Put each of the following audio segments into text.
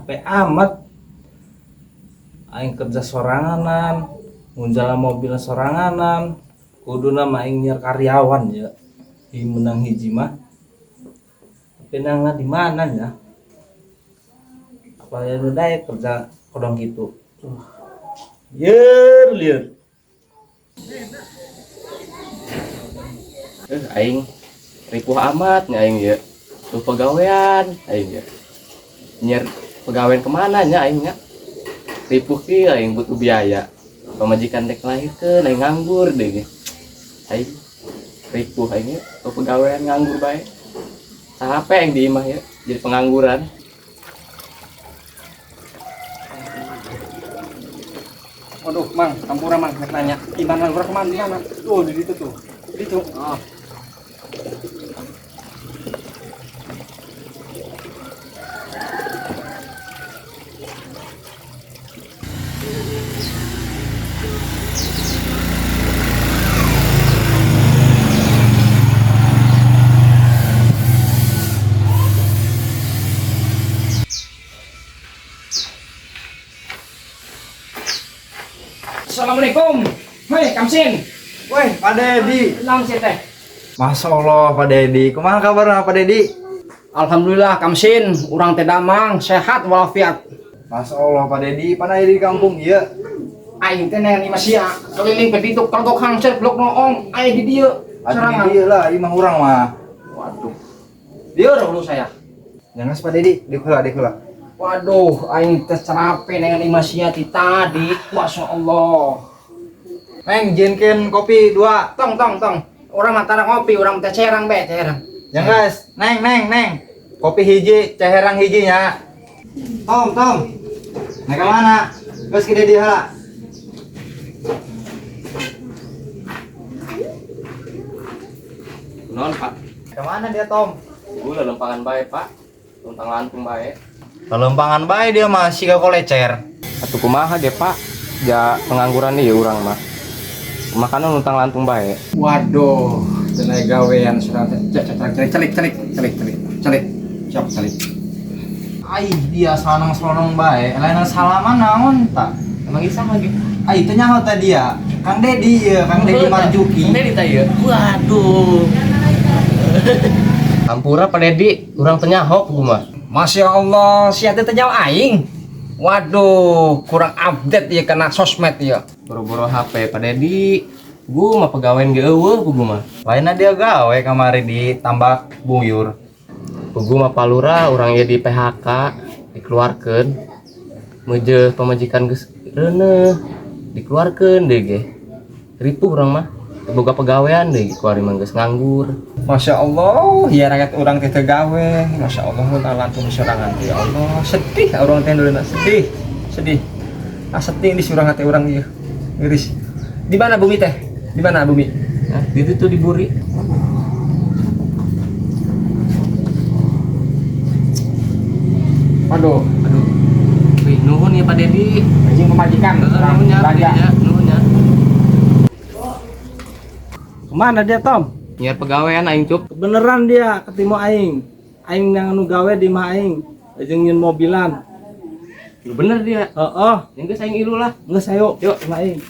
Capek amat. Aing kerja soranganan, ngunjala mobil soranganan. Kuduna mah aing nyiar karyawan ya. Di menang hiji mah. Tapi nangna di mana nya? Apa ya udah ya kerja kodong gitu. Lieur lieur. Aing ripuh amat nya aing ya. Tuh pegawaian aing ya. Nyiar pegawaian kemana nya aing nya? Ripuh kieu aing butuh biaya. Pamajikan dek lahirkeun aing nganggur deui ge. Aing ripuh aing ya, tuh pegawaian nganggur bae. Capek aing di imah ya, jadi pengangguran. Waduh, Mang, hampura Mang, rek nanya. Gimana urang kemana? Di mana? Tuh, di situ tuh. Di situ. Oh. Assalamualaikum. Hei, Kamsin. Woi, Pak Dedi. Naon sih teh? Masya Allah, Pak Dedi. Kumaha kabarna Pak Dedi? Alhamdulillah, Kamsin. Urang teh damang, sehat walafiat. Masya Allah, Pak Dedi. Pana di kampung ieu? Aing teh neang imah sia. Keliling ke ditu kalgok hangser blok noong. Aya di dieu. Atuh di Serangan. dieu lah, imah urang mah. Waduh. Lieur hulu saya. Jangan Pak Dedi, di heula, di heula. Waduh, aing teh cerape neangan imah sia ti tadi. Masya Allah. Neng, jienkeun kopi 2. Tong, tong, tong. Urang mah tara ngopi, urang teh cerang be, cerang. Ya guys, neng, neng, neng. Kopi hiji, ceherang hiji nya. Tom, Tom. Naik ke mana? Geus ke Dedi heula. Kunaon, Pak? Ke mana dia, Tom? Gua lempangan bae, Pak. Luntang lantung bae. Lempangan bae dia mah siga kolecer. Atuh kumaha ge, Pak? Ja pengangguran ieu urang mah. Makanan luntang lantung bae. Waduh, cenah gawean surang teh. Cek, cek, cek, celik, celik, celik, celik, celik. Siap, celik. Ai, dia sonong-sonong bae. Lain salaman naon tak? Emang isah lagi. Ai, itu nyaho tadi ya. Kang Dedi ya, Kang Dedi Marjuki. Kang Dedi teh ieu. Waduh. Hampura Pak Dedi, urang teh nyaho kudu mah. Masya Allah, sia teh nyaho aing. Waduh, kurang update ya kena sosmed ya. Boro-boro HP Pak Dedi. Gua mah pegawaian ge eueuh kudu mah. Lainna dia gawe kamari di tambak buyur. Kudu mah palura urang ieu di PHK dikeluarkeun. Meujeuh pamajikan geus reuneuh dikeluarkeun deui ge. Ripuh urang mah. Teu boga pegawaian deui keluar mah geus nganggur. Masya Allah, ya rakyat urang teh teu gawe. Masya Allah, mun lantung sorangan teh ya Allah. Sedih urang teh duluna, sedih. Sedih. Ah sedih di surang hati urang ieu. Miris. Di mana bumi teh? Di mana bumi? Hah, di situ di Buri. Waduh, aduh. Wih, nuhun ya Pak Dedi. Anjing pemajikan, Heeh, orang nuhun ya, belanja. ya, nuhun ya. Kemana dia, Tom? Nyiar pegawaian aing, Cup. Kebeneran dia ketemu aing. Aing yang anu gawe di imah aing. Jeung nyeun mobilan. Lu bener dia. Heeh. Yang geus aing ilu lah. Geus ayo. Yuk. Imah aing.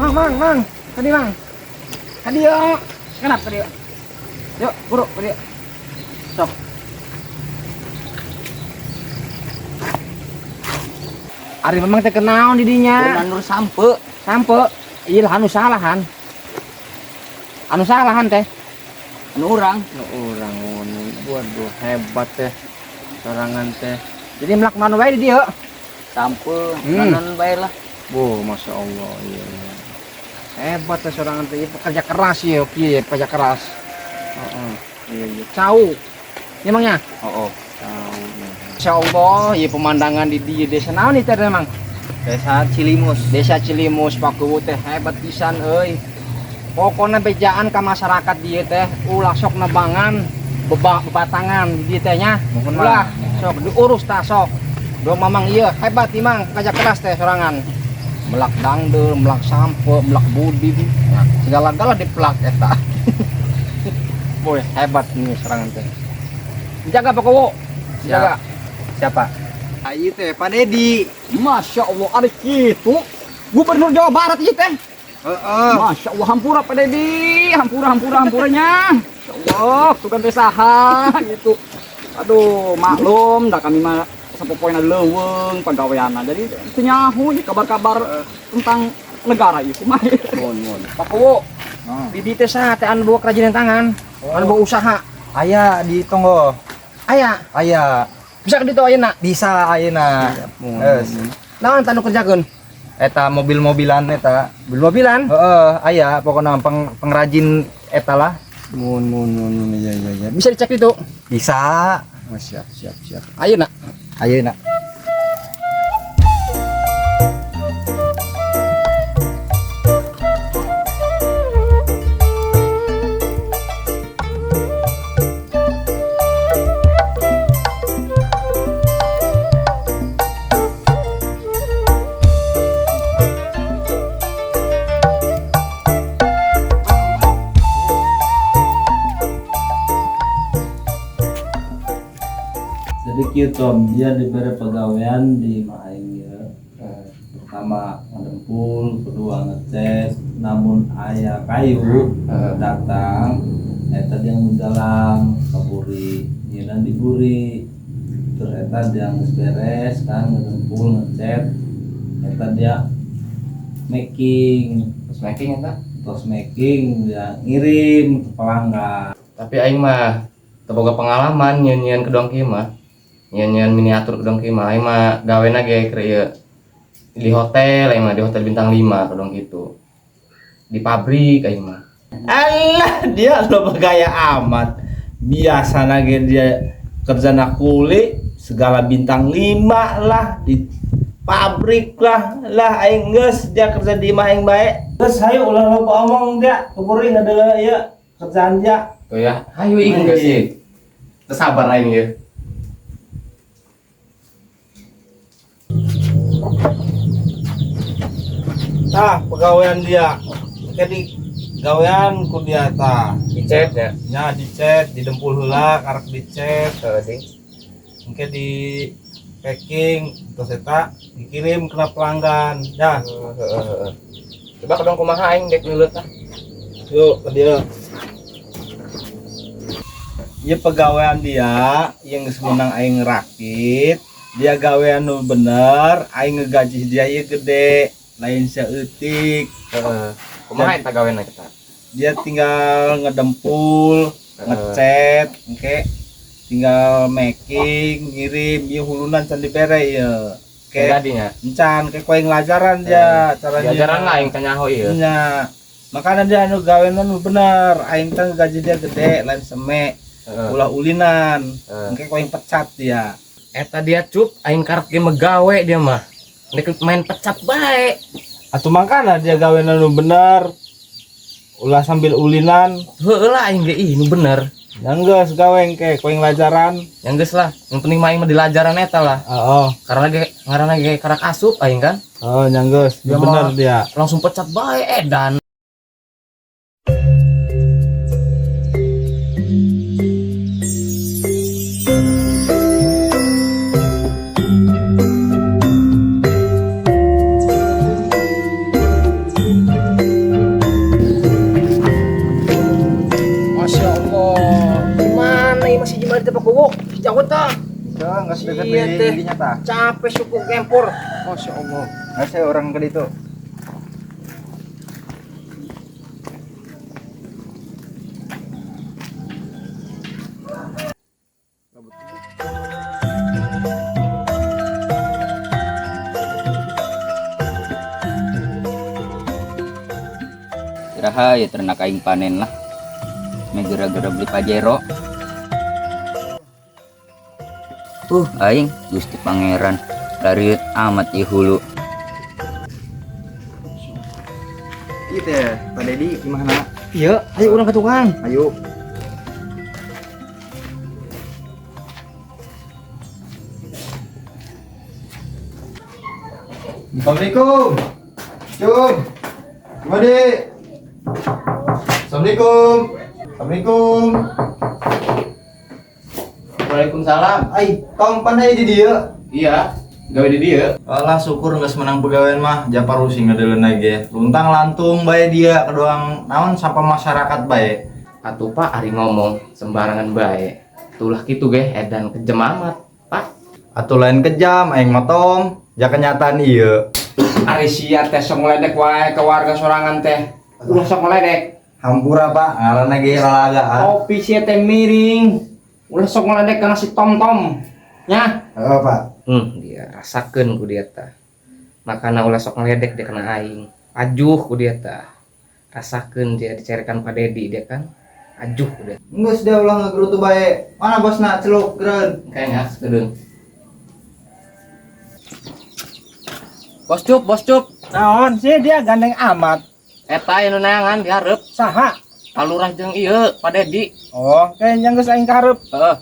Mang, mang, mang. Tadi, Mang. Tadi yuk. Kenapa tadi yuk? Yuk, buru, tadi yuk. Sok. Ari memang teh kenaon di dinya. Nandur sampe. Sampe. Iya lah, anu salahan. Anu salahan teh. Anu urang. Anu urang ngono. Waduh, hebat teh. Sorangan teh. Jadi melak manu wae di dieu. Sampe, nanon bae lah. Wuh, Masya Allah, iya, iya. Hebat teh sorangan teh, iya, pekerja keras ya, oke, iya, pekerja keras. Heeh. Iya, iya. Cau. Emangnya? Oh, oh. Cau. Iya. Masya Allah, iya pemandangan di dieu desa naon ieu teh, Mang? Desa Cilimus. Desa Cilimus, Pak Kuwu teh hebat pisan euy. Pokona bejaan ka masyarakat dieu teh ulah sok nebangan Bebatangan di teh nya. Muhun, Ulah, Mang. sok diurus tah sok. Do mamang ieu hebat nih mang, kerja keras teh sorangan. Melak dangdel, melak sampe, melak budin. Nah, segala-gala dipelak eta. Boy, hebat nih sorangan teh. Jaga Pak Kowo. Jaga. Siapa? Ayo teh Pak Dedi. Masya Allah, ada gitu. Gubernur Jawa Barat ieu teh. Heeh. Masya Allah, hampura Pak Dedi, hampura, hampura, hampuranya. Masya Allah, sugan teh saha gitu. Aduh, maklum, dah kami mah sapopoena leuweung pagaweanna. Jadi teu nyaho ieu kabar-kabar tentang negara ieu kumaha. Mohon, mohon. Pak Kowo, di dieu teh saha teh anu bawa kerajinan tangan, anu bawa usaha. Aya di tonggo. Aya, Aya bisa ke ditu ayeuna. bisa ayeuna. Geus. Naon tah anu kerjakeun? Eta mobil-mobilan eta. Mobil-mobilan. Heeh, aya pokoknya pengrajin eta lah. Mun mun mun mun, iya iya iya. Bisa dicek itu. Bisa. Oh, siap siap siap. Ayeuna. Ayeuna. Jadi kieu Tom, dia diberi pegawaian di imah aing ya. Pertama ngedempul, kedua ngeces, namun aya kayu datang, eta dia ngujalang ka buri, nyieunna di buri. Terus eta dia geus beres kan ngedempul, ngecet, eta dia making, Terus making eta. terus making dia ngirim ke pelanggan. Tapi aing mah teu boga pengalaman nyieun-nyieun kedong kieu mah. Nyieun-nyieun miniatur kedong kieu mah. Aing mah gawena ge keur ieu di hotel aing mah, di hotel bintang 5 kedong kitu. Di pabrik aing mah. Alah, dia lo bergaya amat. Biasa lagi dia kerja kuli, segala bintang 5 lah di pabrik lah. Lah aing geus dia kerja di imah aing bae. Geus hayu ulah loba omong dia, keburi ngadeuleu ieu kerjaan dia. Tuh ya, hayu ing geus sih. Teu sabar aing ieu. Tah, pegawaian dia. Jadi gawean ku dia tah. Dicet nya. Nya dicet, didempul heula, karek dicet. Heeh, ding. Engke di packing terus eta dikirim ke pelanggan. Dah, Heeh, heeh. Coba kedong kumaha aing dek nuleuh tah. yuk ke dia. Ieu pegawaian dia yang geus meunang aing rakit, dia gawean nu bener, aing ngegaji dia ieu gede, lain saeutik. Heeh. Kumaha eta gawena kita? Dia tinggal ngedempul, ngecet, engke tinggal making, ngirim, ieu hulunan can dibere ieu. Ke Jadinya. encan ke ku aing lajaran dia caranya. Diajaran lah aing teh nyaho ieu. Nya. Makanya dia anu gawean nu bener, aing teh gaji dia gede, lain seme, Heeh. ulah ulinan. Heeh. Engke ku aing pecat dia. Eta dia cup aing karep ge megawe dia mah. Nek main pecat bae. Atuh makana dia gawean nu bener. Ulah sambil ulinan. Heueuh lah aing ge ih nu bener. Yang geus gawe engke ku aing lajaran. Yang geus lah, yang penting mah aing mah dilajaran eta lah. Heeh. Karena ge ngaranna ge karak asup aing kan. Oh, yang geus, Dia nu bener mah dia. Langsung pecat bae edan. Masya Allah. Gimana ini masih gimana teh Pak Kowo? Jauh tah. Enggak, enggak sedekat Iya, di teh. dinya tah. Capek suku gempur. Masya Allah. Nggak saya orang ke ditu. Iraha ya ternak aing panen lah. Me gara-gara beli Pajero. Aing Gusti Pangeran lariut amat ieu hulu. Ieu teh Pak Dedi gimana? Iya, ayo urang ke tukang. Ayo. Assalamualaikum. Cum. Gimana? Assalamualaikum. Assalamualaikum. Waalaikumsalam. Ai, Tom pan aya di dieu. Iya, gawe di dieu. Alah syukur geus menang pegawean mah, japar using ngadeuleuh ge. Luntang lantung bae dia kedoang naon sampah masyarakat bae. Atuh Pak ari ngomong sembarangan bae. Tulah kitu ge edan kejem amat, Pak. Atuh lain kejam aing mah Tom, ja kenyataan ieu. Ari sia teh sok ngeledek wae ke warga sorangan teh. Ulah sok ngeledek. Hampura Pak, ngaranna ge lalagaan. Topi sia teh miring. Ulah sok ngeledek kana si Tom-Tom. Nya. Heeh, Pak. Dia rasakeun ku dia tah. Makana ulah sok ngeledek dia kena aing. Ajuh ku dia tah. Rasakeun dia dicarikan Pak Dedi dia kan. Ajuh ku dia. Geus dia ulah ngagerutu bae. Mana bosna celuk gereun. Kayaknya sekedeng. Bos Cup, Bos Cup. Naon sih dia gandeng amat. Eta anu neangan dihareup. Saha? Kalurah jeung ieu Pak Dedi. Oh, kayaknya geus aing karep. Heeh.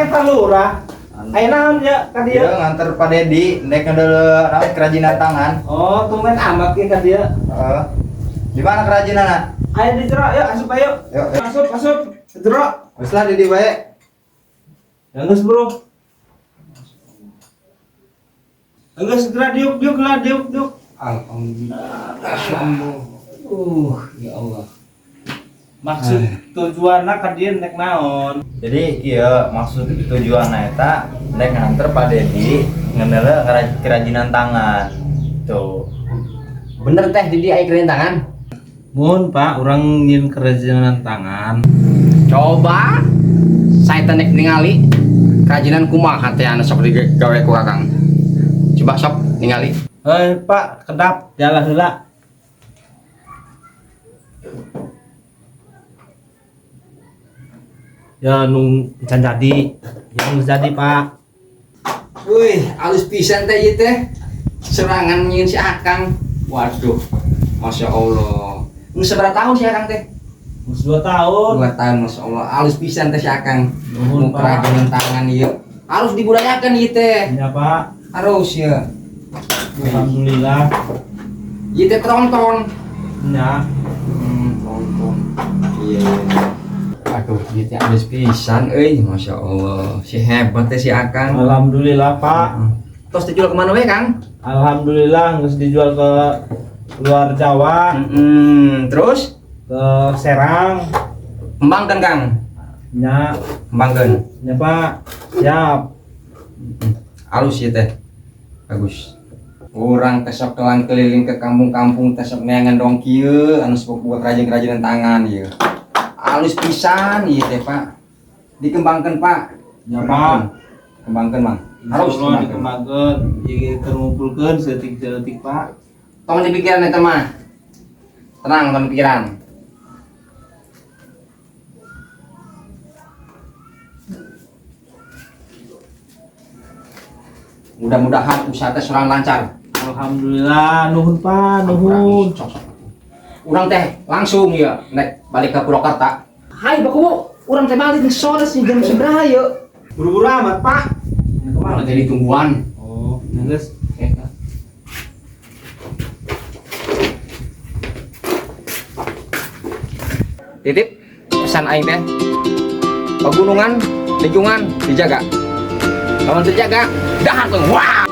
Pak Lurah. Aya naon ya ka dieu? Ieu nganter Pak Dedi nek ngadeuleuh naon kerajinan tangan. Oh, tumben amat ge ka dieu. Heeh. Di mana kerajinanna? Aya di jero, yuk asup ayo. Yuk, yuk. Asup, asup. Jero. Geus lah Dedi bae. Ya geus, Bro. Geus segera diuk diuk lah diuk diuk. Alhamdulillah. Ya Allah. Maksud tujuanna ka dieu nek naon? Jadi iya maksud tujuan eta nek nganter Pak Dedi ngenele kerajinan tangan. Tuh. Bener teh di dia kerajinan tangan. Mun Pak, urang nyieun kerajinan tangan. Coba saya teh nek ningali kerajinan kumaha teh anu sok digawe ku Kakang. Coba sok ningali. Pak, kedap jalan heula. Ya nung can jadi, yang jadi Pak. Wih, alus pisan teh ieu teh. Serangan nyieun si Akang. Waduh. Masya Allah. Geus sabaraha tahun si Akang teh? Geus 2 tahun. 2 tahun, Masya Allah. Alus pisan teh si Akang. Nuhun, Mau Pak. kerajinan tangan ieu. Harus dibudayakan ieu teh. Ya Pak. Harus ya. Alhamdulillah. Ieu teh tronton. Ya. Tronton. Iya, iya. Aduh, ieu teh alus pisan euy, Masya Allah. Si hebat teh si Akang. Alhamdulillah Pak. Terus dijual kemana we, Kang? Alhamdulillah geus dijual ke luar Jawa, Terus ke Serang. kembangkan, Kang. Ya, Kembangkan. ya Pak. Siap. Alus ya teh. Bagus. Urang teh sok kelang keliling ke kampung-kampung teh sok neangan dong kieu anu sok buat kerajinan-kerajinan tangan ieu. Alus pisan ieu teh, Pak. Dikembangkan, Pak. Ya, Pak. Kembangkan, Mang. Harus Insyaallah dikembangkan. dikembangkeun, ieu keur ngumpulkeun seutik-seutik Pak. Tong dipikiran eta mah. Tenang, tong dipikiran. Mudah-mudahan usaha teh serang lancar. Alhamdulillah, nuhun Pak, nuhun. Sok, sok. Urang teh langsung ya nek balik ke Purwakarta. Hai Pak Kubu, urang teh balik geus sore sih jam sabaraha ye? Buru-buru amat Pak. Kemana jadi tungguan? Oh, geus. Titip pesan aing teh. Pegunungan, lingkungan dijaga. Kalau terjaga, dahar tuh. Wah.